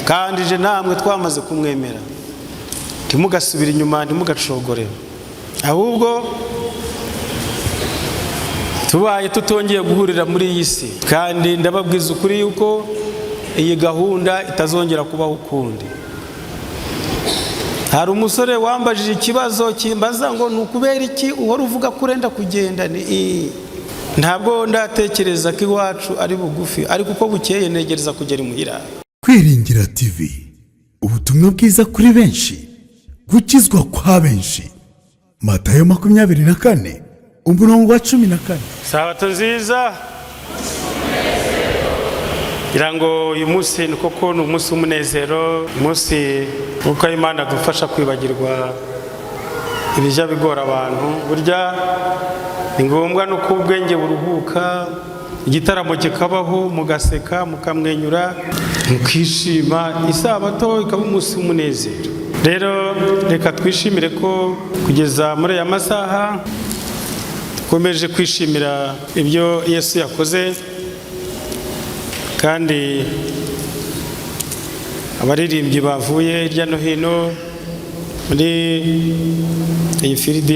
Kandi je namwe twamaze kumwemera, ntimugasubire inyuma, ntimugacogore, ahubwo tubaye tutongeye guhurira muri iyi si. Kandi ndababwiza ukuri yuko iyi gahunda itazongera kubaho ukundi. Hari umusore wambajije ikibazo kimbaza ngo ni ukubera iki uhora uvuga ko urenda kugenda? Ni ntabwo ndatekereza ko iwacu ari bugufi, ariko uko bukeye negereza kugera imuhira. Kwiringira TV, ubutumwa bwiza kuri benshi, gukizwa kwa benshi. Matayo 24, umurongo wa 14. Sabato nziza. Ngira ngo uyu munsi ni koko ni umunsi w'umunezero, umunsi w'uko Imana adufasha kwibagirwa ibijya bigora abantu. Burya ni ngombwa no kuba ubwenge buruhuka, igitaramo kikabaho, mugaseka, mukamwenyura, mukishima, isabato ikaba umunsi w'umunezero. Rero reka twishimire ko kugeza muri aya masaha dukomeje kwishimira ibyo Yesu yakoze. Kandi abaririmbyi bavuye hirya no hino muri iyi field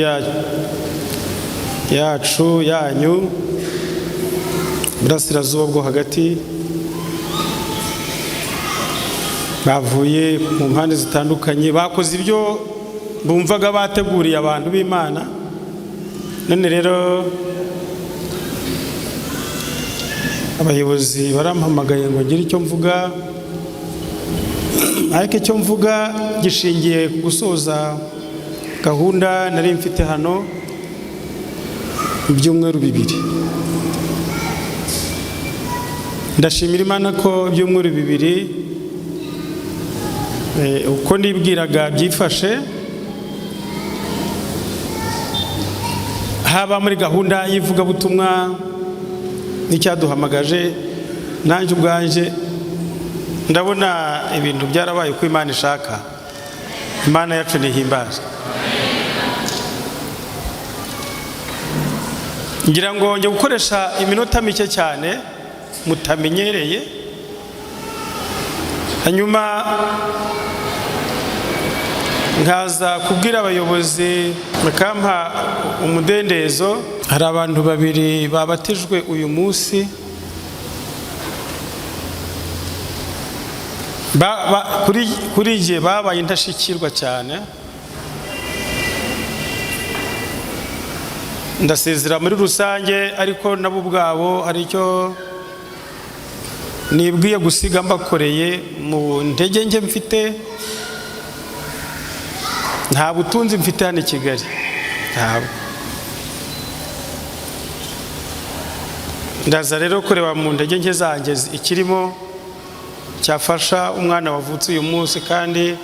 yacu yanyu, Burasirazuba bwo hagati, bavuye mu mpande zitandukanye, bakoze ibyo bumvaga bateguriye abantu b'Imana. None rero abayobozi barampamagaye ngo ngire icyo mvuga, ariko icyo mvuga gishingiye ku gusoza gahunda nari mfite hano mu byumweru 2. Ndashimira Imana ko ibyumweru 2 uko nibwiraga byifashe, haba muri gahunda y'ivugabutumwa n'icyaduhamagaje, nanjye ubwanjye ndabona ibintu byarabaye uko Imana ishaka. Imana yacu ntihimbazwe. Ngira ngo njye gukoresha iminota mike cyane mutamenyereye, hanyuma nkaza kubwira abayobozi bakampa umudendezo. Hari abantu babiri babatijwe uyu munsi, kuri jye babaye indashyikirwa cyane. Ndasezera muri rusange, ariko nabo ubwabo hari icyo nibwiye gusiga mbakoreye mu ntege nke mfite. Nta butunzi mfite hano i Kigali, ntabwo. Ndaza rero kureba mu ntege nke zanjye ikirimo cyafasha umwana wavutse uyu munsi, kandi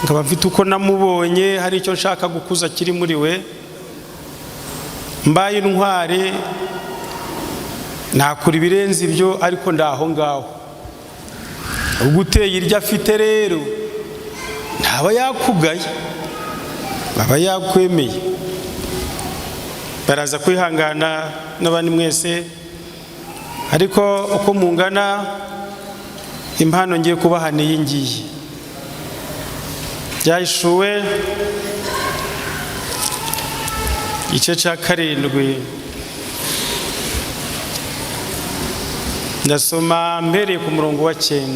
nkaba mfite uko namubonye hari icyo nshaka gukuza kiri muri we. Mbaye intwari nakura ibirenze ibyo, ariko ndaho ngaho. Ubwo uteye iryo afite rero ntaba yakugaye, aba yakwemeye. Baraza kwihangana n'abandi mwese, ariko uko mungana impano ngiye kubaha ni iyi ngiyi. Byahishuwe igice cya 7, ndasoma mbereye ku murongo wa 9.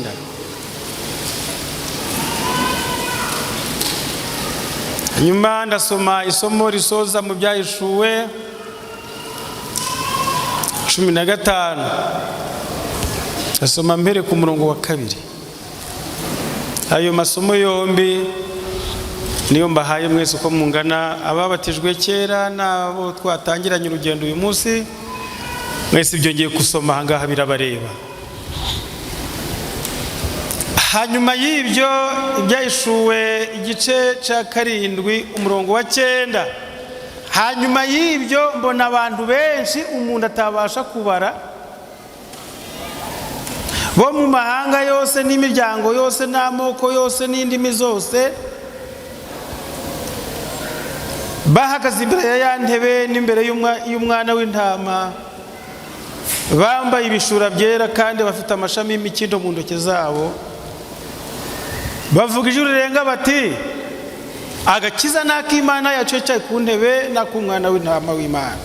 Nyuma ndasoma isomo risoza mu byahishuwe 15, ndasoma mbere ku murongo wa 2. Ayo masomo yombi niyo mbahaye mwese uko mungana, ababatijwe kera n'abo twatangiranye urugendo uyu munsi, mwese ibyo ngiye gusoma aha ngaha birabareba. Hanyuma y'ibyo, ibyahishuwe igice cya 7 umurongo wa 9. Hanyuma y'ibyo mbona abantu benshi umuntu atabasha kubara, bo mu mahanga yose n'imiryango yose n'amoko yose n'indimi zose, bahagaze imbere ya ya ntebe n'imbere y'umwana w'intama, bambaye ibishura byera kandi bafite amashami y'imikindo mu ntoki zabo. Bavuga ijwi rirenga bati: "Agakiza ni ak'Imana yacu yicaye ku ntebe n'ak'Umwana w'Intama w'Imana."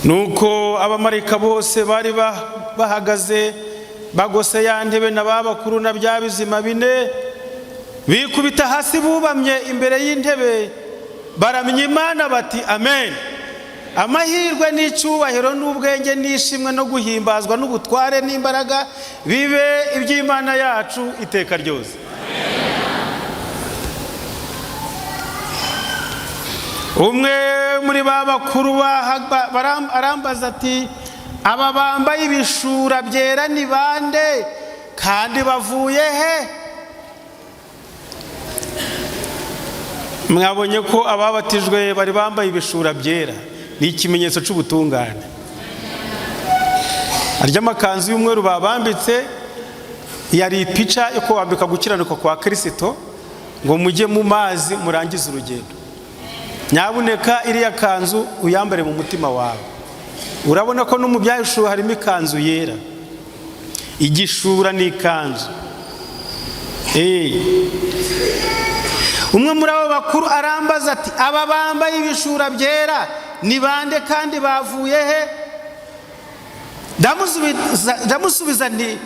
Nuko abamarayika bose bari bahagaze bagose ya ntebe na ba bakuru na bya bizima bine, bikubita hasi bubamye imbere y'intebe, baramya Imana bati: "Amen! Amahirwe n'icyubahiro n'ubwenge n'ishimwe no guhimbazwa n'ubutware n'imbaraga bibe iby'Imana yacu iteka ryose." Umwe muri ba bakuru arambaza ati: "Aba bambaye ibishura byera ni bande, kandi bavuye he?" Mwabonye ko ababatijwe bari bambaye ibishura byera, ni ikimenyetso cy'ubutungane. Arya amakanzu y'umweru babambitse yari ipica yo kubambika gukiranuka kwa Kirisito, ngo mujye mu mazi murangize urugendo. Nyabuneka iriya kanzu uyambare mu mutima wawe. Urabona ko no mu byahishura harimo ikanzu yera, igishura ni ikanzu. Umwe muri abo bakuru arambaza ati: "Aba bambaye ibishura byera ni bande, kandi bavuye he?" Ndamusubiza nti: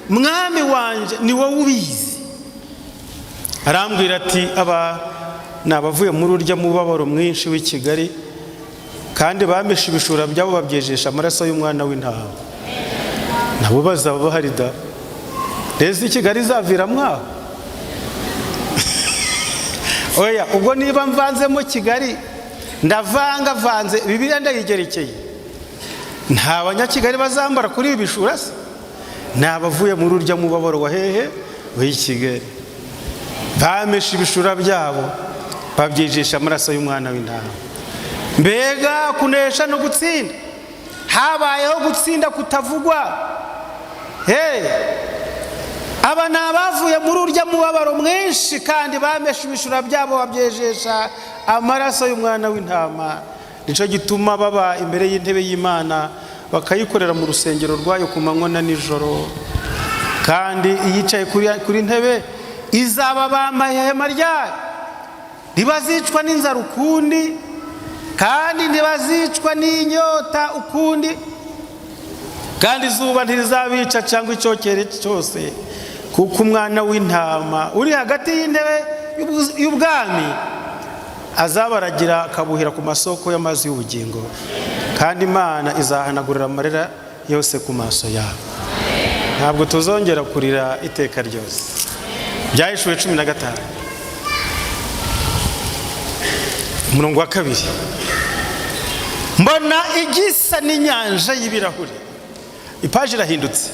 "Mwami wanjye, ni wowe ubizi." Arambwira ati: "Aba ni abavuye muri urya mubabaro mwinshi w'i Kigali, kandi bameshe ibishura byabo babyejesha amaraso y'Umwana w'Intama." Nabo bazaba bahari da. Rero i Kigali izavira mwaho? Oya, ubwo niba mvanzemo Kigali, ndavangavanze, Bibiliya ndayigerekeye. Nta Banyakigali bazambara kuri ibi bishura se? Ni abavuye muri urya mubabaro wa hehe? W'i Kigali, bameshe ibishura byabo babyigisha amaraso y'Umwana w'Intama. Mbega kunesha no gutsinda! Habayeho gutsinda kutavugwa. Hey! Aba ni abavuye muri urya mubabaro mwinshi, kandi bameshe ibishura byabo babyejesha amaraso y'Umwana w'Intama. Nicyo gituma baba imbere y'intebe y'Imana, bakayikorera mu rusengero rwayo ku manywa na nijoro, kandi iyicaye kuri ntebe izaba ihema ryayo. Ntibazicwa n'inzara ukundi, kandi ntibazicwa n'inyota ukundi, kandi izuba ntirizabica cyangwa icyokere cyose, kuko Umwana w'Intama uri hagati y'intebe y'ubwami azabaragira, akabuhira ku masoko y'amazi y'ubugingo, kandi Imana izahanagurira amarira yose ku maso yabo. Ntabwo tuzongera kurira iteka ryose. Byahishuwe 15, umurongo wa 2: Mbona igisa n'inyanja y'ibirahure. Ipaji irahindutse,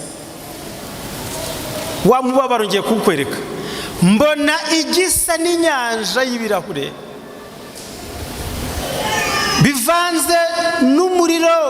wa mubabaro ngiye kuwukwereka. Mbona igisa n'inyanja y'ibirahure bivanze n'umuriro,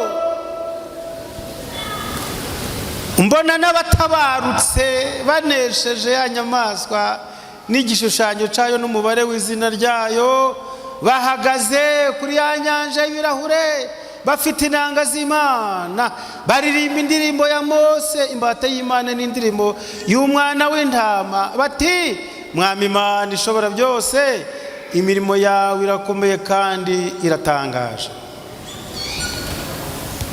mbona n'abatabarutse banesheje ya nyamaswa n'igishushanyo cyayo n'umubare w'izina ryayo, bahagaze kuri ya nyanja y'ibirahure, bafite inanga z'Imana, baririmba indirimbo ya Mose imbata y'Imana n'indirimbo y'Umwana w'Intama, bati: "Mwami Imana ishobora byose, imirimo yawe irakomeye kandi iratangaje."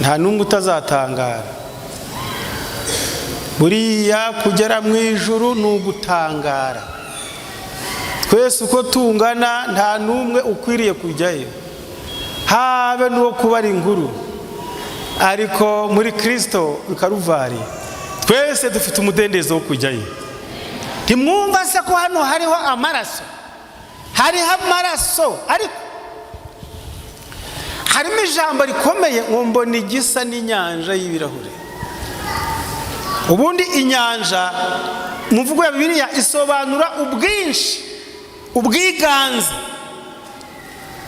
Nta n'umwe utazatangara. Buriya kugera mu ijuru ni ugutangara. Twese uko tungana, nta n'umwe ukwiriye kujyayo, habe n'uwo kubara inkuru, ariko muri Kirisito i Karuvari twese dufite umudendezo wo kujyayo. Ntimwumva se ko hano hariho amaraso? Hariho amaraso, ariko harimo ijambo rikomeye ngo: "Mbona igisa n'inyanja y'ibirahure." Ubundi inyanja mu mvugo ya Bibiliya isobanura ubwinshi, ubwiganze.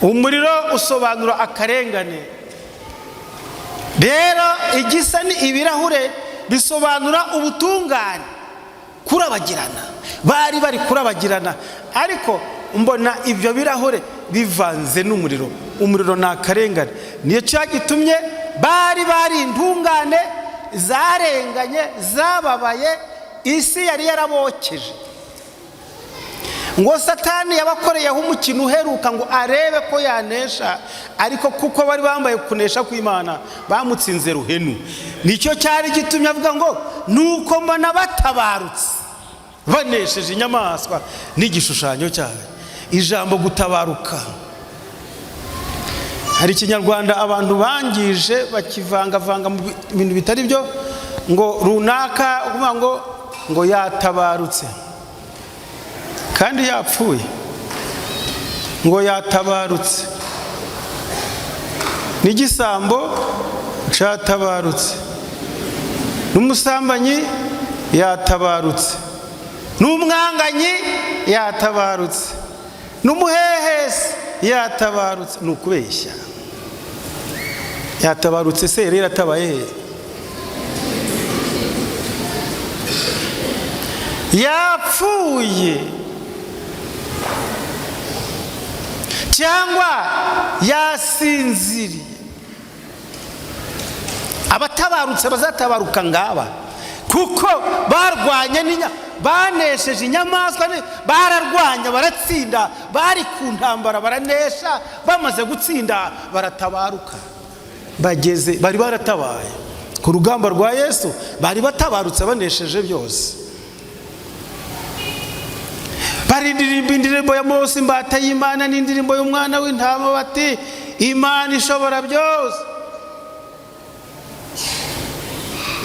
Umuriro usobanura akarengane. Rero igisa ni ibirahure bisobanura ubutungane, kurabagirana. Bari bari kurabagirana, ariko mbona ibyo birahure bivanze n'umuriro. Umuriro ni akarengane. Niyo cyagitumye bari bari intungane. Zarenganye, zababaye, isi yari yarabokeje. Ngo Satani yabakoreyeho umukino uheruka ngo arebe ko yanesha, ariko kuko bari bambaye kunesha kw'Imana, bamutsinze ruhenu. Nicyo cyari gitumye avuga ngo: "Nuko mbona batabarutse, banesheje inyamaswa n'igishushanyo cyayo." Ijambo gutabaruka, hari Ikinyarwanda abantu bangije, bakivangavanga mu bintu bitari byo, ngo runaka ukuvuga ngo yatabarutse kandi yapfuye, ngo yatabarutse, n'igisambo cyatabarutse, n'umusambanyi yatabarutse, n'umwanganyi yatabarutse, n'umuhehesi yatabarutse. Ni ukubeshya. Yatabarutse se rero atabaye he? Yapfuye cyangwa yasinziriye. Abatabarutse bazatabaruka ngaba, kuko barwanye, banesheje inyamaswa, bararwanya baratsinda, bari ku ntambara baranesha. Bamaze gutsinda baratabaruka, bageze bari baratabaye ku rugamba rwa Yesu, bari batabarutse, banesheje byose. Barindirimba indirimbo ya Mose imbata y'Imana n'indirimbo y'Umwana w'Intama, bati: "Imana ishobora byose,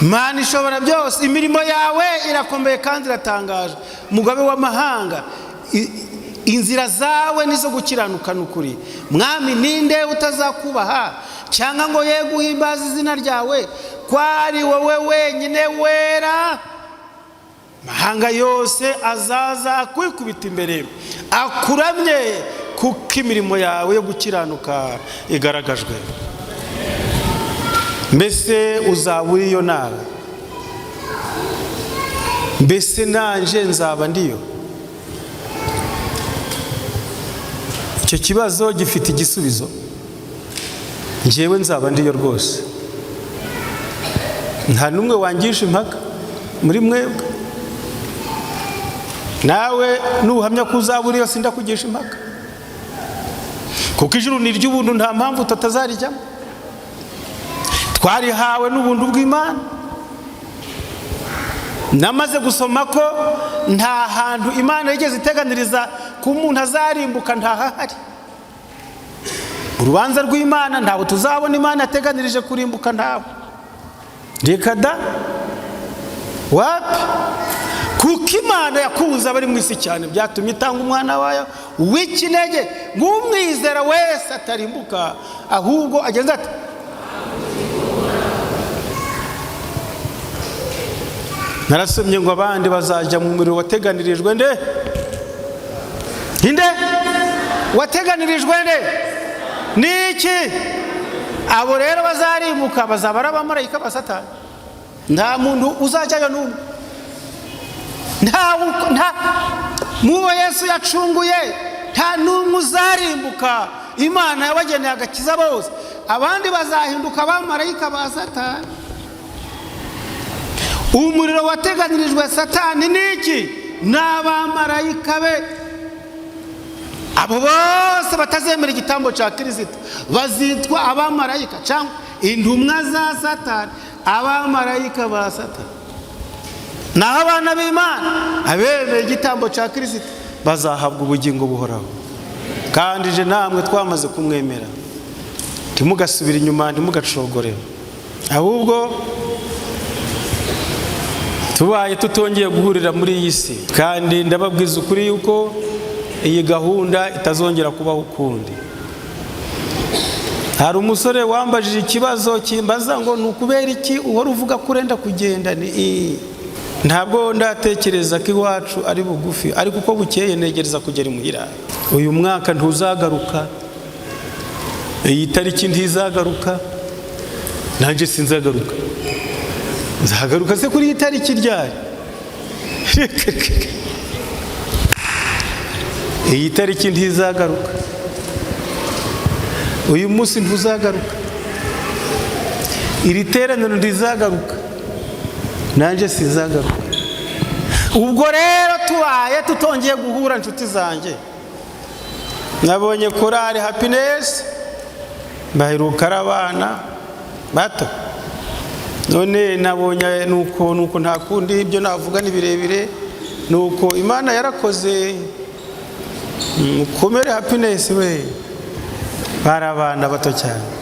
Imana ishobora byose, imirimo yawe irakomeye kandi iratangaje. Mugabe w'amahanga, inzira zawe nizo gukiranuka n'ukuri. Mwami, ninde utazakubaha cyangwa ngo ye guhimbaza izina ryawe, ko ari wowe wenyine wera? Amahanga yose azaza akwikubita imbere akuramye, kuko imirimo yawe yo gukiranuka igaragajwe." Mbese uzaba uriyo nawe? Mbese nanje nzaba ndiyo? Icyo kibazo gifite igisubizo. Njyewe nzaba ndiyo rwose, nta n'umwe wangisha impaka muri mwebwe. Nawe nuhamya ko uzaba uriyo, sindakugisha impaka, kuko ijuru ni iry'ubuntu, nta mpamvu tutazarijyamo. Twarihawe n'ubuntu bw'Imana. Namaze gusoma ko nta hantu Imana yigeze iteganiriza ko umuntu azarimbuka, ntahahari. Urubanza rw'Imana, ntabwo tuzabona Imana yateganirije kurimbuka, ntawe. Reka da, wapi! Kuko Imana yakunze abari mu isi cyane, byatumye itanga umwana wayo w'ikinege, ng'umwizera wese atarimbuka, ahubwo agenza ati. Narasomye ngo abandi bazajya mu muriro wateganirijwe nde? Inde? Wateganirijwe nde? Ni iki? Abo rero bazarimbuka bazaba ari abamarayika ba Satani. Nta muntu uzajyayo n'umwe, nta mubo Yesu yacunguye, nta n'umwe uzarimbuka. Imana yabageneye agakiza bose. Abandi bazahinduka abamarayika ba Satani. Umuriro wateganirijwe Satani ni iki? Ni abamarayika be. Abo bose batazemera igitambo cya Kirisito bazitwa abamarayika cyangwa intumwa za Satani, abamarayika ba Satani. Naho abana b'Imana, abemeye igitambo cya Kirisito, bazahabwa ubugingo buhoraho. Kandi je namwe twamaze kumwemera, ntimugasubire inyuma, ntimugacogore, ahubwo tubaye tutongeye guhurira muri iyi si. Kandi ndababwiza ukuri yuko iyi gahunda itazongera kubaho ukundi. Hari umusore wambajije ikibazo kimbaza ngo: "Ni ukubera iki uhora uvuga ko urenda kugenda?" Ni ntabwo ndatekereza ko iwacu ari bugufi, ariko uko bukeye negereza kugera imuhira. Uyu mwaka ntuzagaruka, iyi tariki ntizagaruka, nanjye sinzagaruka. Nzagaruka se kuri iyi tariki ryari? Iyi tariki ntizagaruka, uyu munsi ntuzagaruka, iri teraniro ntizagaruka. Nanjye sinzagaruka. Ubwo rero tubaye tutongeye guhura, inshuti zanjye, nabonye korari Happiness baheruka ari abana bato, none nabonye nuko nta kundi, ibyo navuga ni birebire, nuko Imana yarakoze. Mukomere Happiness we, bari abana bato cyane.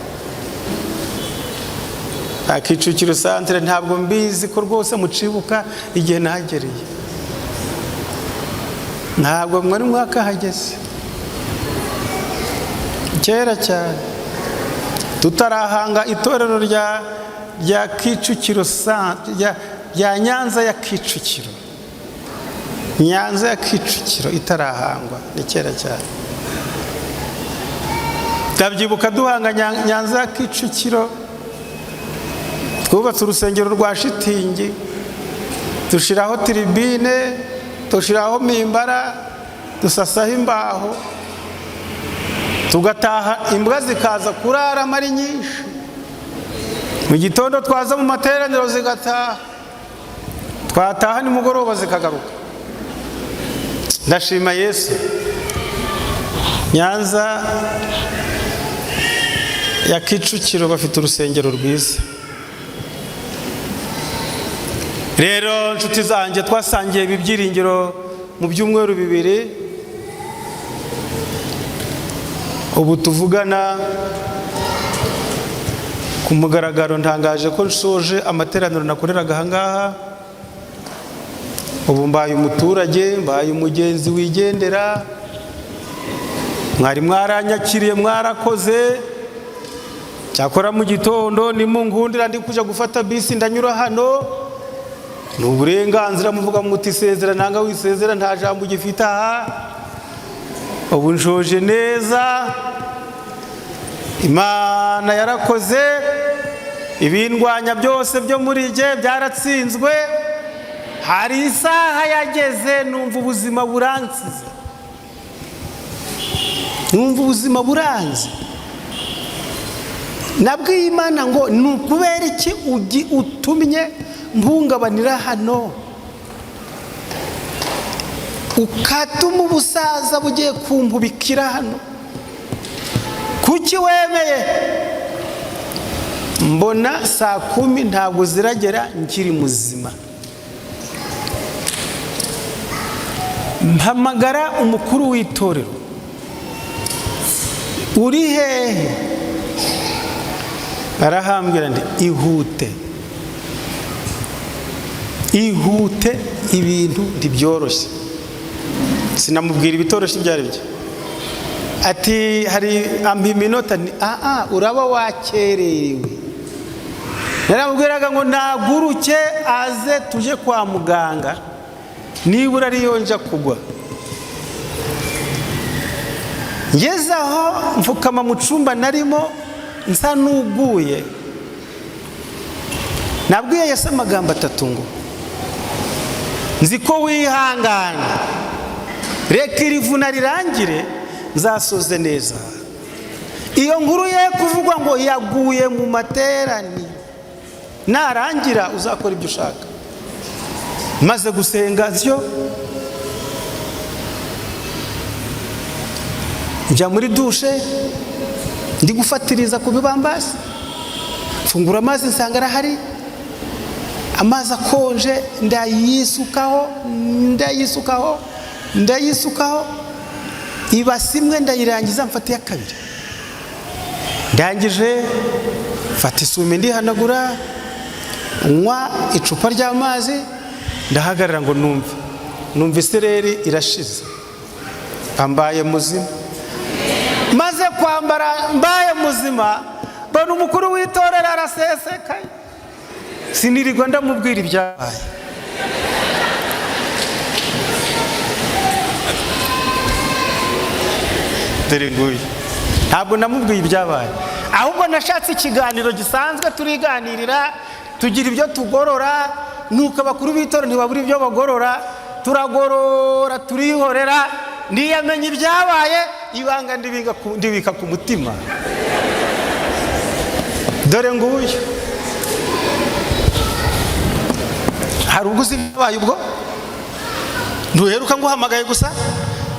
Kicukiro Santere, ntabwo mbizi ko rwose mucibuka igihe nahagereye, ntabwo mwari mwakahageze, kera cyane tutarahanga itorero rya Kicukiro, rya Nyanza ya Kicukiro, Nyanza ya Kicukiro itarahangwa, ni kera cyane. Ndabyibuka duhanga Nyanza ya Kicukiro, twubatse urusengero rwa shitingi, dushyiraho tiribine, dushyiraho mimbara, dusasaho imbaho, tugataha imbwa zikaza kuraramo ari nyinshi. Mu gitondo twaza mu materaniro zigataha, twataha nimugoroba zikagaruka. Ndashima Yesu. Nyanza ya Kicukiro bafite urusengero rwiza. Rero nshuti zanjye, twasangiye ibi byiringiro mu byumweru 2, ubu tuvugana ku mugaragaro ntangaje ko nsoje amateraniro nakoreraga ahangaha. Ubu mbaye umuturage, mbaye umugenzi wigendera. Mwari mwaranyakiriye, mwarakoze. Cyakora mu gitondo nimungundira ndi kuja gufata bisi ndanyura hano, ni uburenganzira muvuga muti sezera nanga wisezera, nta jambo ugifite aha. Ubu nshoje neza, Imana yarakoze, ibindwanya byose byo muri jye byaratsinzwe. Hari isaha yageze numva ubuzima buransize, numva ubuzima buranze. Nabwiye Imana ngo ni ukubera iki utumye mpungabanira hano, ukatuma ubusaza bugiye kumpubikira hano, kuki wemeye? Mbona 10:00 ntabwo ziragera nkiri muzima. Mpamagara umukuru w'itorero, uri hehe? Arahambwira ndi ihute ihute, ibintu ntibyoroshye. Sinamubwira ibitoroshye ibyo ari byo. Ati hari ampa iminota, ni uraba wakerewe. Naramubwiraga ngo naguruke aze tuje kwa muganga, nibura ariyo nja kugwa. Ngeze aho mfukama mu cumba narimo nsa n'uguye, nabwiye Yesu amagambo 3 ngo nzi ko wihangana, reka iri vuna rirangire nzasoze neza. Iyo nkuru ye kuvugwa ngo yaguye mu materaniro, narangira uzakora ibyo ushaka. Maze gusenga ntyo njya muri dushe, ndi gufatiriza ku bibambasi, mfungura amazi nsanga arahari, amazi akonje, ndayisukaho ndayisukaho ndayisukaho, ibasi imwe ndayirangiza, mfata iya kabiri, ndangije mfata isume ndihanagura, nywa icupa ry'amazi, ndahagarara ngo numve isereri irashize, mbaye muzima. Maze kwambara mbaye muzima, mbona umukuru w'itorero arasesekaye, sinirirwa ndamubwira ibyabaye. Dore nguyu, ntabwo namubwiye ibyabaye, ahubwo nashatse ikiganiro gisanzwe turiganirira, tugira ibyo tugorora. Nuko abakuru b'itorero ntibabura ibyo bagorora, turagorora turihorera, ntiyamenye ibyabaye, ibanga ndibika ku mutima. Dore nguyu. Hari ubwo uzi ibyabaye? Ubwo ntuheruka nguhamagaye gusa,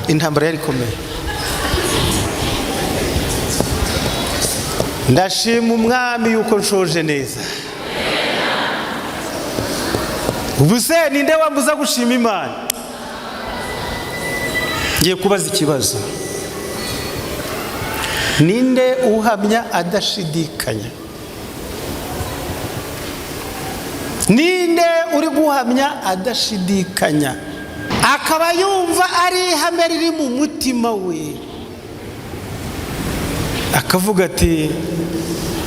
intambara yari ikomeye. Ndashima Umwami yuko nshoje neza. Ubu se ninde wambuza gushima Imana? Ngiye kubaza ikibazo: ninde uhamya adashidikanya? Ninde uri guhamya adashidikanya, akaba yumva ari ihame riri mu mutima we, akavuga ati: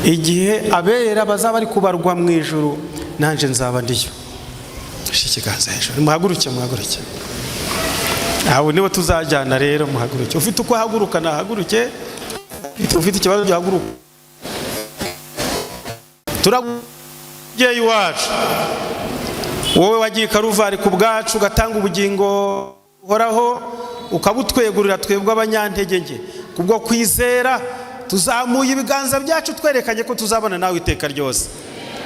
"Igihe abera bazaba bari kubarwa mu ijuru, nanjye nzaba ndiyo"? Shyira ikiganza hejuru, muhaguruke, muhaguruke. Aho nibo tuzajyana rero. Muhaguruke. Ufite uko ahaguruka nahaguruke, ufite ikibazo gihaguruka. Turabyeyi wacu, wowe wagiye i Karuvari ku bwacu, ugatanga ubugingo uhoraho, ukabutwegurira twebwe abanyantege nke, kubwo kwizera tuzamuye ibiganza byacu twerekanye ko tuzabona nawe iteka ryose.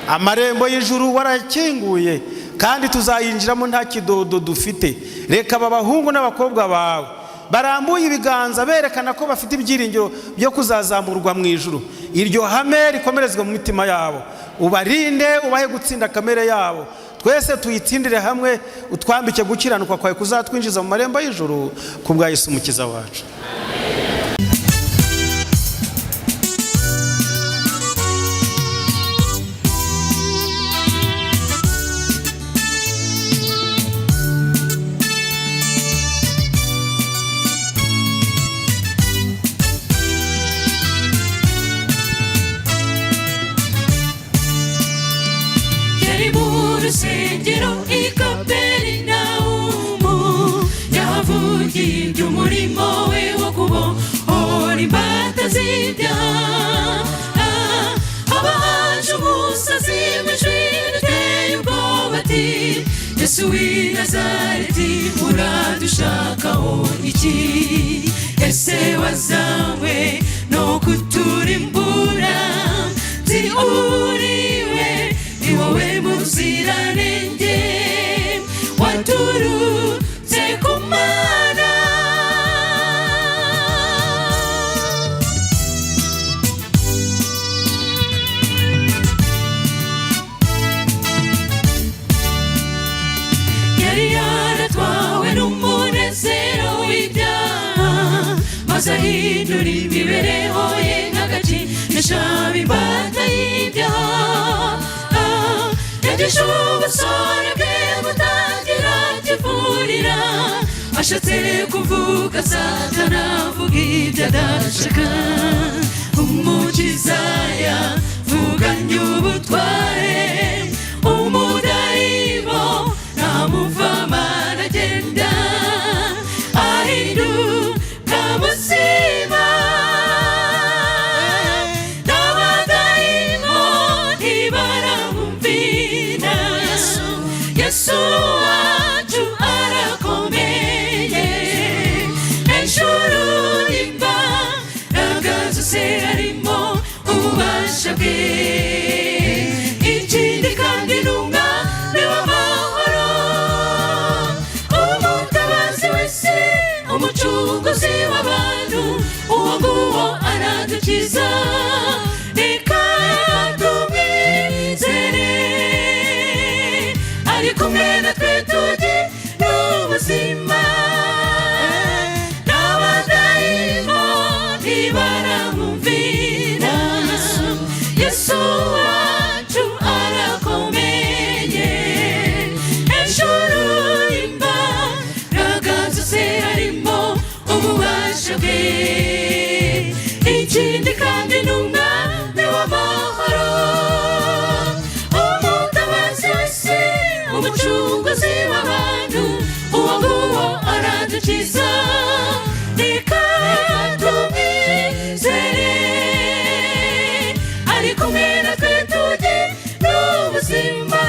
Amarembo y'ijuru warakinguye kandi tuzayinjiramo nta kidodo dufite. Reka aba bahungu n'abakobwa bawe barambuye ibiganza berekana ko bafite ibyiringiro byo kuzazamurwa mu ijuru, iryo hame rikomerezwa mu mitima yabo. Ubarinde, ubahe gutsinda kamere yabo, twese tuyitsindire hamwe, utwambike gukiranuka kwawe kuzatwinjiza mu marembo y'ijuru, ku bwa Yesu Umukiza wacu. Yari mu rusengero i Kaperinawumu, yahavugiye iby'umurimo we wo kubohora imbata z'ibyaha. Haba haje umusazi mu ijwi riteye ubwoba ati: "Yesu w'i Nazareti, uradushakaho iki? Ese wazanywe no kuturimbura? Nzi uriwe, ni wowe muziranenge waturutse ku Mana." Yari yaratwawe n'umunezero w'ibyaha, maze ahindura imibereho ye nk'agakinisha imbata y'ibyaha. Yageje ubusore bwe butagira kivurira, ashatse kuvuga Satana avuga ibyo adashaka. Umukiza yavuganye ubutware, umudayimo namuvamana, agenda ahinduka muzima, n'abadayimo ntibaramumvira. Yesu wacu arakomeye, hejuru y'imbaraga zose harimo ububasha bwe. Ikindi kandi ni Umwami w'amahoro, umutabazi w'isi, umucunguzi w'abantu. Uwo nguwo aradukiza, reka tumwizere. Ari kumwe natwe tugira ubuzima, n'abadayimoni baramwumvira. Yesu wacu arakomeye, hejuru y'imbaraga zose harimo ububasha bwe. Ikindi kandi ni Umwami w'amahoro, umutabazi w'isi, umucunguzi w'abantu. Uwo nguwo aradukiza, reka tumwizere. Ari kumwe natwe tugira ubuzima.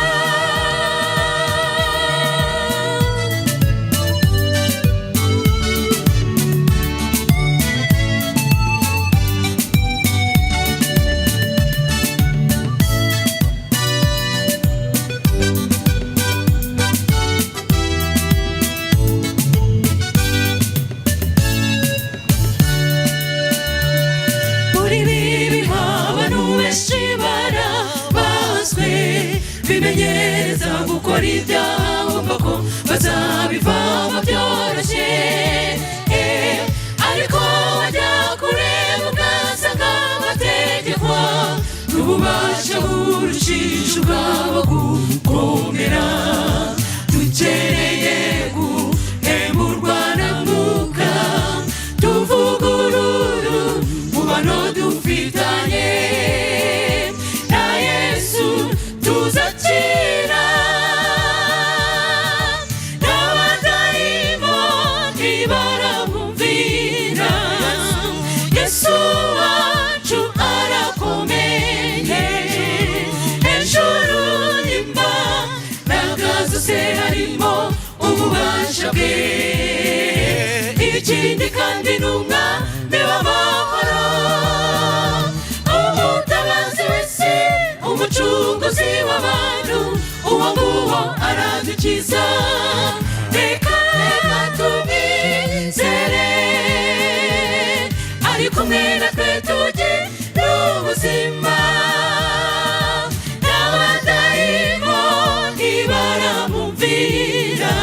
Abakora ibyaha bumva ko bazabivamo byoroshye. Ariko wajya kureba ugasanga bategekwa n'ububasha burushije ubwabo gukomera. Dukeneye guhemurwa na Mwuka, tuvugururu mubano dufitanye na Yesu, tuzakira n'abadayimoni baramumvira. Yesu wacu arakomeye, hejuru y'imbaraga zose harimo ububasha bwe. Ikindi kandi ni Umwami w'amahoro, umutabazi w'isi, umucunguzi w'abantu. Uwo nguwo aradukiza, reka reka tumwizere. Ari kumwe natwe tugira ubuzima, n'abadayimoni baramumvira.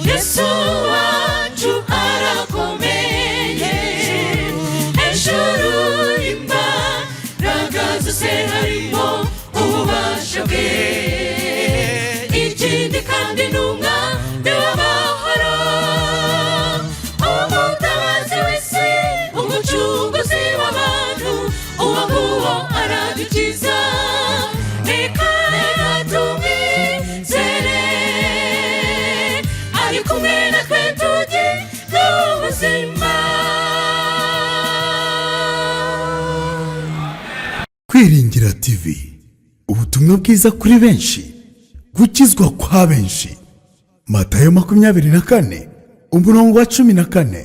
Yesu wacu arakomeye, hejuru y'imbaraga zose harimo ububasha bwe. Ikindi kandi ni Umwami w'amahoro, umutabazi w'isi, umucunguzi w'abantu. Uwo nguwo aradukiza, reka reka tumwizere. Ari kumwe natwe tugira ubuzima. Kwiringira TV, ubutumwa bwiza kuri benshi, gukizwa kwa benshi. Matayo 24 umurongo wa 14.